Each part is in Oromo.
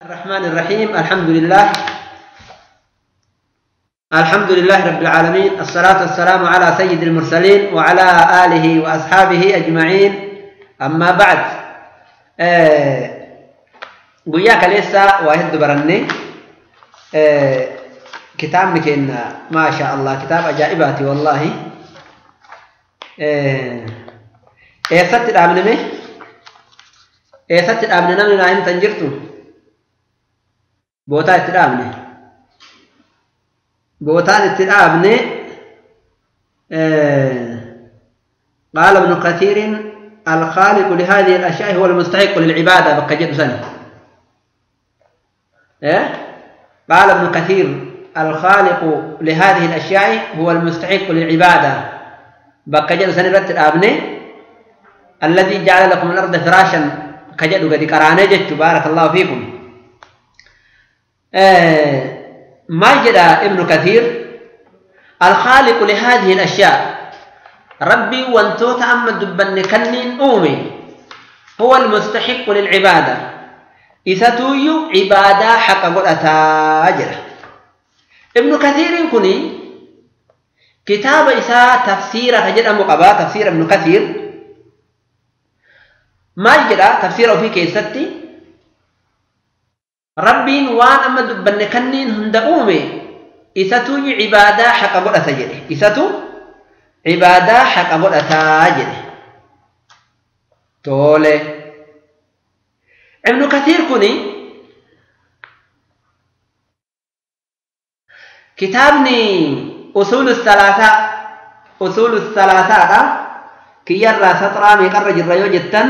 الرحمن الرحيم. الحمد لله، الحمد لله رب العالمين، الصلاة والسلام على سيد المرسلين وعلى آله وأصحابه أجمعين. أما بعد، guyyaa kaleessa waa hedduu baranne. Kitaabni keenya maasha Allah kitaaba ajaa'ibaati wallaahi. Eessatti dhaabne mee? Eessatti dhaabne namni naa himtan jirtu? Bootaa itti dhaabne. Bootaan itti dhaabne. قال ابن كثير: الخالق لهذه الأشياء هو المستحق للعبادة. بكجد سنة إيه؟ قال ابن كثير: الخالق لهذه الأشياء هو المستحق للعبادة. بكجد سنة رت الأبني الذي جعل لكم الأرض فراشا كجد قد كرانجت. بارك الله فيكم. ما جد ابن كثير: الخالق لهذه الأشياء، ربي وانتو تأمد دبن كنين أومي، هو المستحق للعبادة، إساتويو عبادة حق قد. ابن كثير كني كتاب إسا تفسير كجد مقبا تفسير ابن كثير ما جد تفسيره في كيستي ربي وان أما دبن كنين هند أومي إساتويو عبادة حق قد أتاجر، إساتو عبادة حق قد أتاجر. تولي ابن كثير كني كتابني أصول الثلاثة، أصول الثلاثة كيرا سطرا ميقرج الريو جدا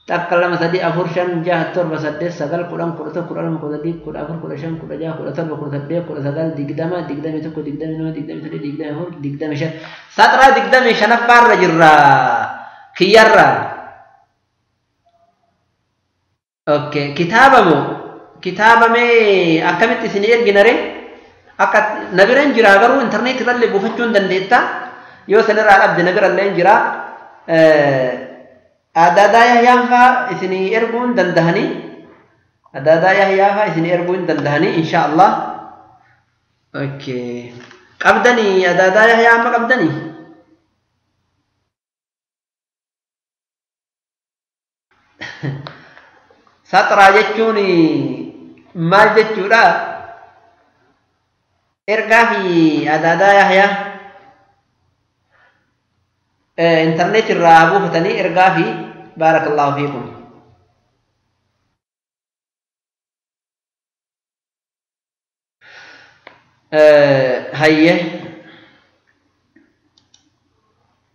تكلم سدي أفور شن جاه تربة سدي سجل قرآن قرآن قرآن قرآن قرآن أفور قرآن شن قرآن جاه قرآن تربة قرآن سدي قرآن سجل دقدمة دقدمة تكو دقدمة نو دقدمة سدي دقدمة أفور دقدمة شن سطرا دقدمة شنف بار رجرا كيرا. أوكي، كتابة مو كتابة مي أكملت سنير جنري أكت نبرن جرا غرو إنترنت رلي بوفتشون دنديتا يو سنرى الأبد نبر اللي جرا. أدادا يحيى إسني إرجون دندهني، أدادا يحيى إسني إرجون دندهني إن شاء الله. أوكي، قبضني أدادا يحيى ما قبضني. سطرا جتوني ما جتورا إرجع في أدادا يحيى إنترنت الرابو فتني إرجع في. بارك الله فيكم. هيا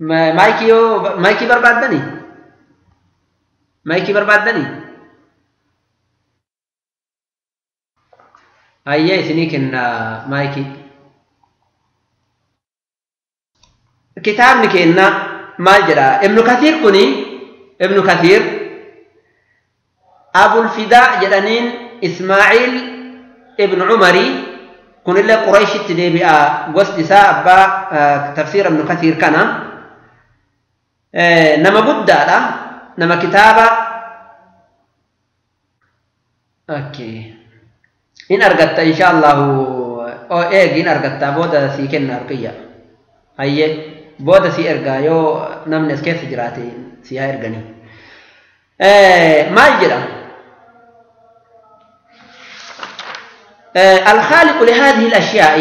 مايكي مايكي بربادني، مايكي بربادني. هيا سنيكن مايكي كتاب نكينا ما جرى ابن كثير كني ابن كثير أبو الفداء جدانين إسماعيل ابن عمري كن الله قريش تدبي قصد سابا تفسير ابن كثير كان نما بدا لا نما كتابة. أوكي، إن أرجت إن شاء الله أو إيه إن أرجت بودا سيكن أرقية هيا بودا سي إرجع يو نمنس كيف جراتي سيها إرجعني. ما يجرى. الخالق لهذه الأشياء،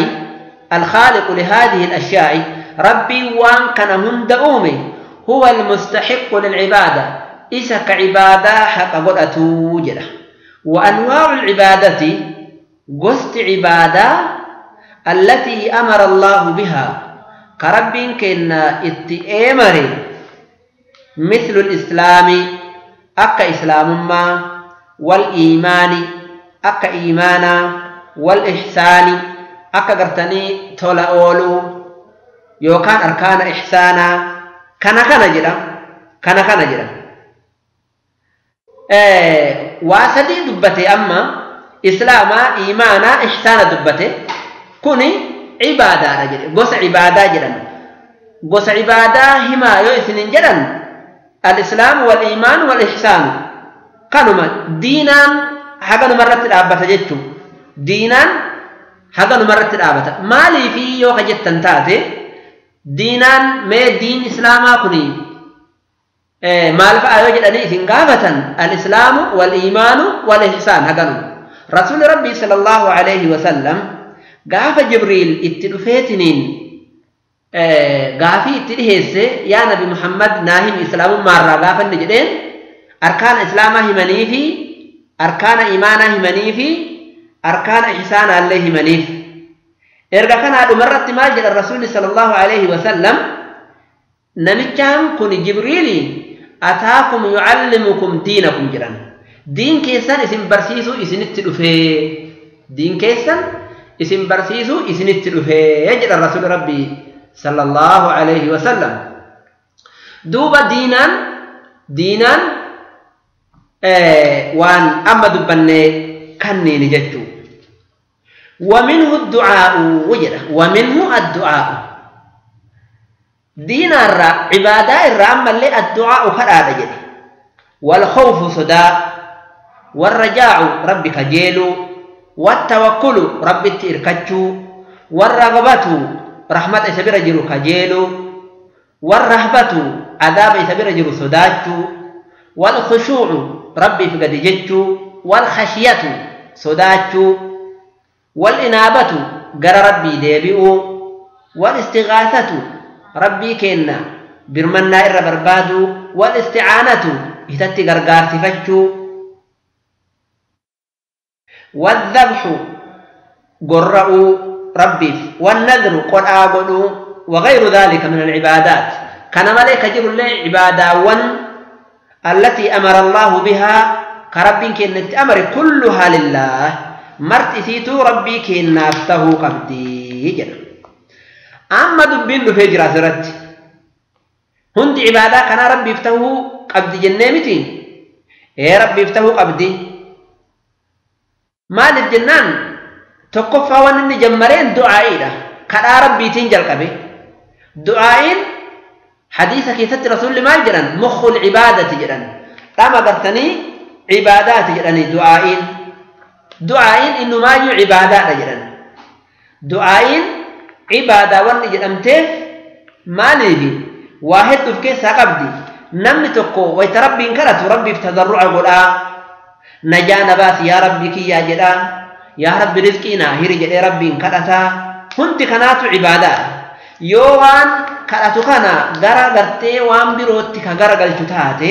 الخالق لهذه الأشياء ربي وان كان هند أومي هو المستحق للعبادة، إسك عبادة حق قد أتوجده. وأنواع العبادة قست عبادة التي أمر الله بها كرب كنا اتئامري مثل الإسلام أك إسلام ما، والإيمان أك إيمانا، والإحسان أك قرتني تولا أولو يوكان أركان إحسانا كان كان جرا كان كان جرا. واسدي دبتي أما إسلاما إيمانا إحسانا دبتي كوني عبادة رجل قص عبادة جرا قص عبادة هما يو جرا الإسلام والإيمان والإحسان. kanuma diinaan Haganuma irratti dhaabbata jechuu. Diinaan haganuma irratti dhaabbata. Maaliifi yoo ka jettan taate diinaan mee diin islaamaa kuni maal fa'a yoo jedhanii isin gaafatan, al-islaamu wal-iimaanu wal-ihsaan haganuma. Rasuulli Rabbii sallallahu alayhi wasallam gaafa Jibriil itti dhufeetiniin gaafii itti dhiheesse, yaa Nabi Muhammad, naa himi islaamummaarraa gaafanne jedheen, arkaana islaamaa himanii fi arkaana imaanaa himanii fi arkaana ihsaanaallee himaniif. Erga kanaa dhumarratti maal jedhan Rasuulli sallallahu alayhi wasallam? Namichaan kun Jibriiliin ataakum yucallimukum diinakum jedhan. Diin keessan isin barsiisuu isinitti dhufee, diin keessan isin barsiisuu isinitti dhufee jedhan Rasuulli Rabbii sallallahu alayhi wasallam. Duuba diinaan waan amma dubbanne kanniini jechuu. ومنه الدعاء وجده. ومنه الدعاء، دين الرا عبادة الرا أما اللي الدعاء كرادة جده، والخوف صدا، والرجاء ربك جيلو، والتوكل ربي تركتشو، والرغبة رحمة سبير جرو كجيلو، والرهبة عذاب سبير جرو صداتشو، والخشوع ربي فقد جتشو، والخشية صداتشو، والإنابة قرى ربي ديبئو، والاستغاثة ربي كينا برمنا إر بربادو، والاستعانة إتتي غرغار سفتشو، والذبح قرأوا ربي، والنذر قد آقلوا، وغير ذلك من العبادات. كان ملك جر الله عبادة التي أمر الله بها كرب كأن أمر كلها لله. مرت إسيتو ربي كأن نافته قبدي جنا. أما دبين في جراسرت هند عبادة كان ربي يفتحه قبدي جنة. إيه ربي يفتحه قبدي مال الجنان تقفى وان جمرين دعائي له كان ربي تنجل قبي دعائين. حديث كيست رسول ما جرن مخ العبادة جرن لما قرتني عبادات جرن دعائين. دعائين إنه ما يو عبادات جرن دعائين عبادة وان جرمته ما ليه واحد تفكي ساقبدي نمني تقو ويتربي انكرت ربي بتضرع قرآ نجانا باس يا ربي كي يا جدا يا ربي رزقنا هيري جدي ربي انكرتا. هنت كنات عبادات يوان kadhatu kana gara gartee waan birootti ka gara galchu taate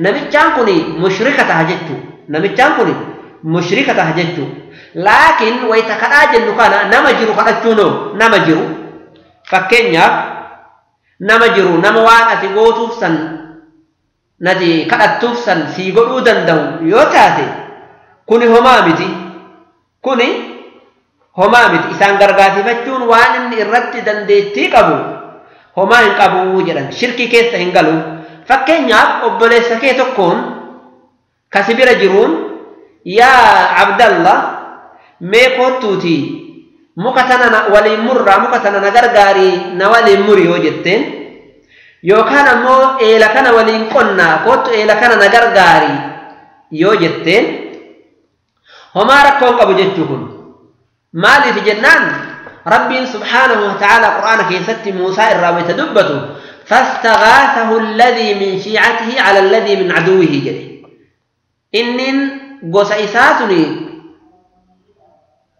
namichaan kuni mushrika taha jechuu. Namichaan kuni mushrika taha jechuu. Laakiin wayita kadhaa jennu kana nama jiru kadhachuunoo nama jiru, fakkeenyaaf nama jiru nama waan ati gootuuf san nati kadhattuuf san sii godhuu danda'u yoo taate kuni homaa miti. Kuni homaa miti. Isaan gargaarsifachuun waan inni irratti dandeettii qabu homaa hin qabu jedhan, shirkii keessa hin galu. Fakkeenyaaf obboleessa kee tokkoon kasi bira jiruun yaa Abdallah mee kottuuti muka tana waliin murraa muka tana na gargaarii na waliin muri yoo jetteen, yookaan ammoo eela kana waliin qonnaa kottu eela kana na gargaarii yoo jetteen homaa rakkoon qabu jechuu kun. Maaliif jennaan Rabbiin subhaanahu wa ta'ala Qur'aana keessatti Muusaa irraa wayita dubbatu فاستغاثه الذي من شيعته على الذي من عدوه jedhe. Innin gosa isaa suni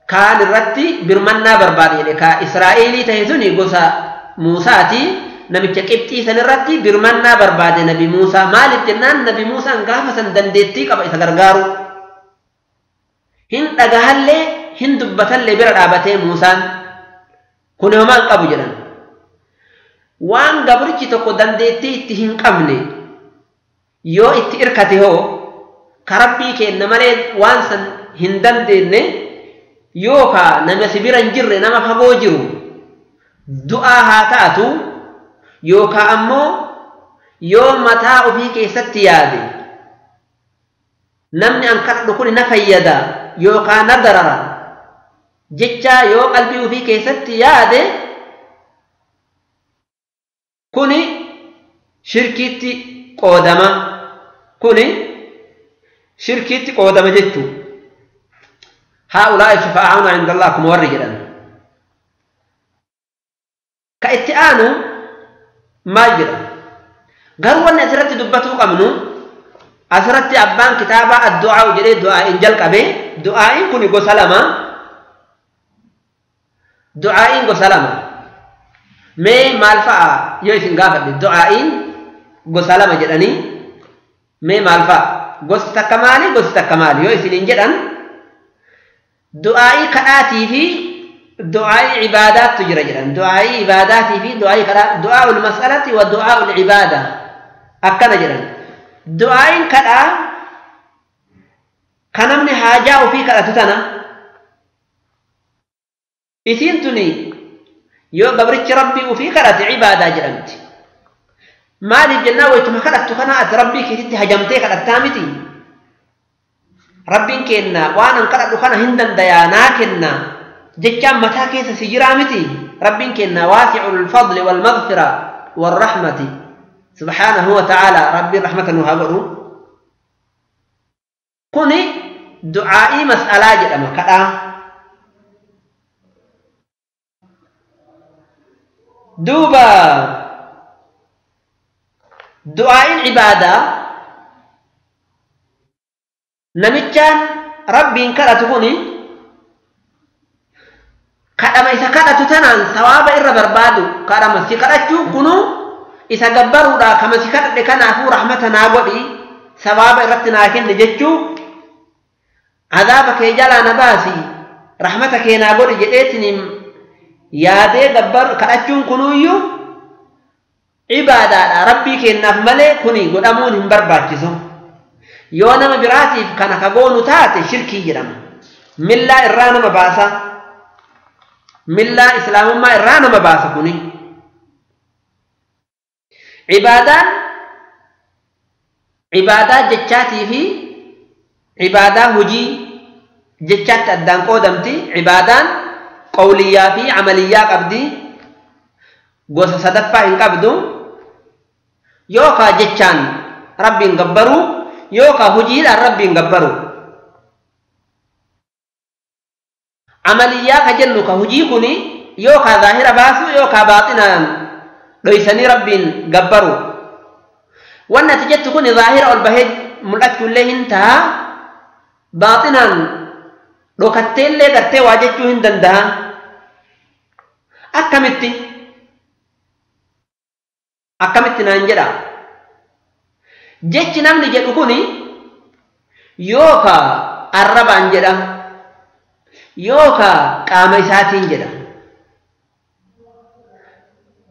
kaan irratti birmannaa barbaade jedhe. Ka Israa'eelii ta'e suni gosa Muusaati namicha Qibxii san irratti birmannaa barbaade Nabi Muusaa. Maaliif jennaan Nabi Muusaan gaafa san dandeettii qaba isa gargaaru, hin dhagahallee hin dubbatallee bira dhaabatee Muusaan kun homaa hin qabu jedhan. Waan gabrichi tokko dandeettii itti hin qabne yoo itti irkate hoo ka Rabbii kenna malee waan san hin dandeenye yookaa nama si bira hin jirre nama fagoo jiru du'aa haa taatu yookaa ammoo yoo mataa ofii keessatti yaade namni an kadhadhu kun na fayyada yookaa na darara jecha yoo qalbii ofii keessatti yaade kuni shirkiitti qoodama. Kuni Shirkiitti qoodama jechuu. Haa'ulaa'i shufaa'auna inda Allah akkuma warri jedhan. Ka itti aanu maal jedha? Garuu wanni asirratti dubbatuu qabnu asirratti abbaan kitaabaa addu'aa'u jedhee du'aa'iin jalqabe. Du'aa'iin kun gosa lama. Du'aa'iin gosa lama. Mee maal fa'a yoo isin gaafadhe du'aa'iin gosa lama jedhanii mee maal fa'a? Gosti takka maali? Gosti takka maali? Yoo isiniin jedhan du'aa'ii kadhaatii fi du'aa'ii ibaadaattu jira jedhan. Du'aa'ii ibaadaatii fi du'aa'ii kadhaa, du'aa'ul mas'alati wa du'aa'ul ibaada akkana jedhan. Du'aa'iin kadhaa kan namni haajaa ofii kadhatu tana isiin tuni yoo gabrichi rabbii ofii kadhate ibaadaa jedhamti. Maaliif jennaan wayituma kadhattu kana ati rabbii keetitti hajamtee kadhattaa miti. Rabbiin kenna waan an kadhadhu kana hin dandayaa naa kenna jechaan mataa keessa si jiraa miti. Rabbiin kenna waasi'ul fadli wal maghfira wal rahmati subhaanahu wa ta'ala rabbiin rahmata nu haa godhu. Kuni du'aa'ii mas'alaa jedhama kadhaa. Duuba du'aa'iin ibaadaa namichaan rabbiin kadhatu kuni kadhama isa kadhatu tanaan sawaaba irra barbaadu kadhama si kadhachuu kunuu isa gabbaruudha kama si kadhadhe kanaafuu rahmata naa godhi sawaaba irratti naa kenne jechuu azaaba kee jalaa na baasi rahmata kee naa godhi jedheetiin yaadee gabbar kadhachuun kunuuyyuu ibaadaadha. Rabbii kennaaf malee kuni godhamuun hin barbaachisu. Yoo nama biraatiif kana ka goonu taate shirkii jedhama. Millaa irraa nama baasa. Millaa islaamummaa irraa nama baasa kuni. Ibaadaan ibaadaa jechaatii fi ibaadaa hojii jechaatti addaan qoodamti. Ibaadaan qawliyyaa fi amaliyyaa qabdi. Gosa sadaffaa hin qabdu. Yookaa jechaan rabbiin gabbaruu yookaa hojiidhaan rabbiin gabbaruu. Amaliyyaa ka jennu ka hojii kuni yookaa zaahira baasuu yookaa baaxinaan dhoysanii rabbiin gabbaruu. Wanni ati jettu kuni zaahira ol bahee mul'achuullee hin ta'a, baaxinaan dhokatteellee gartee waa jechuu hin danda'a. Akkamitti? Akkamitti naan jedha? Jechi namni jedhu kuni yookaa arrabaan jedha yookaa qaama isaatiin jedha.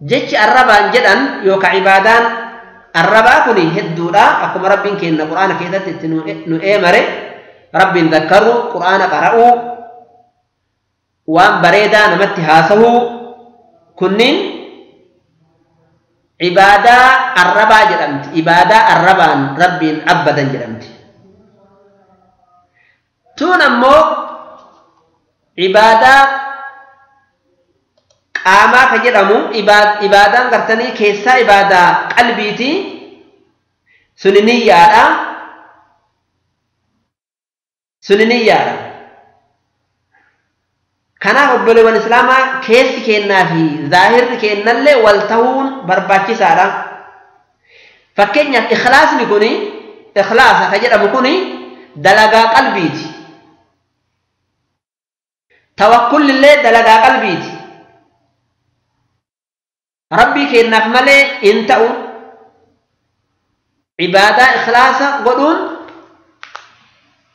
Jechi arrabaan jedhan yookaa ibaadaan arrabaa kuni hedduudha. Akkuma rabbiin kenna quraana keessatti itti nu eemare rabbiin zakkaruu, quraana qara'uu, waan bareedaa namatti haasahuu kunniin ibaadaa arrabaa jedhamti. Ibaadaa arrabaan rabbiin abbadan jedhamti. Tun ammoo ibaadaa qaamaa ka jedhamu ibaadaan gartanii keessaa ibaadaa qalbiiti. Suni niyyaadha. Suni niyyaadha. Kanaaf obboleewwan islaamaa keessi kennaa fi zaahirri kennallee wal ta'uun barbaachisaadha. Fakkeenyaaf ikhlaasni kuni ikhlaasa ka jedhamu kuni dalagaa qalbiiti. Tawakkullillee dalagaa qalbiiti. Rabbii kennaaf malee hin ta'u. Ibaadaa ikhlaasa godhuun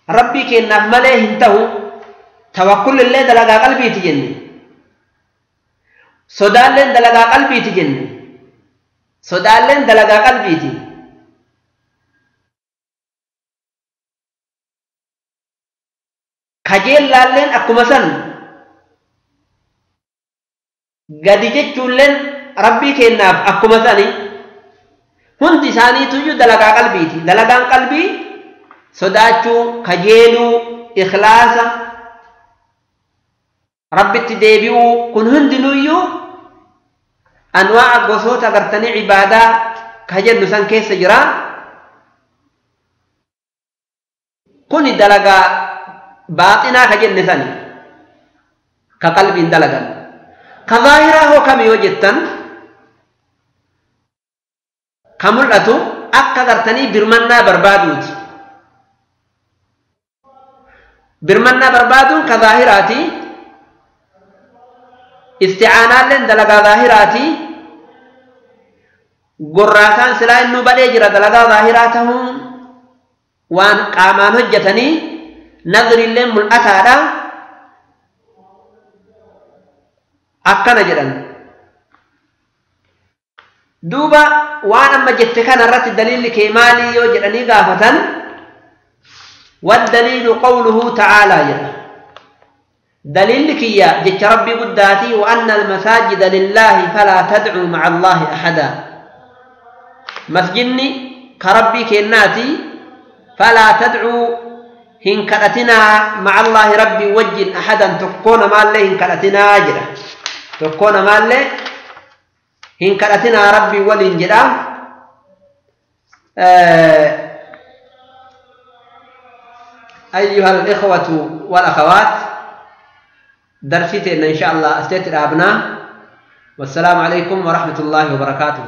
rabbii kennaaf malee hin ta'u. Tawakkullillee dalagaa qalbiiti jenne. Sodaalleen dalagaa qalbiiti jenne. Sodaalleen dalagaa qalbiiti. Kajeellaalleen akkuma san gadi jechuulleen rabbii kennaaf akkuma sani hundi isaaniituyyuu dalagaa qalbiiti. Dalagaan qalbii sodaachuu, kajeeluu, ikhlaasa, rabbitti deebi'uu kun hundinuyyuu anwaa'a gosoota gartanii ibaadaa ka jennu san keessa jira. Kuni dalagaa baaxinaa ka jenne sani ka qalbiin dalagan. Ka zaahiraa hoo kami yoo jettan ka mul'atu akka gartanii birmannaa barbaaduuti. Birmannaa barbaaduun ka zaahiraati. Isti'aanaalleen dalagaa zaahiraati. Gorraasaan silaa innuu badhee jira dalagaa zaahiraa tahuun waan qaamaan hojjetanii nadrilleen mul'ataadha. Akkana jedhan. Duuba waan amma jette kana irratti daliilli kee maalii yoo jedhanii gaafatan waddaliilu qawluhu ta'aalaa jedha. Daliilli kiyya jecha Rabbii guddaatii wa anna almasaajida lillaahi falaa tadcuu maca allaahi ahadaa. Masjidni ka Rabbii kennaati falaa tadcuu hin kadhatinaa maca allaahi Rabbii wajjin ahadan tokkoo namaallee hin kadhatinaa jedha. Tokkoo namaallee hin kadhatinaa Rabbii waliin jedha. أيها الإخوة والأخوات درسيتنا إن شاء الله أستيت الأبناء والسلام عليكم ورحمة الله وبركاته.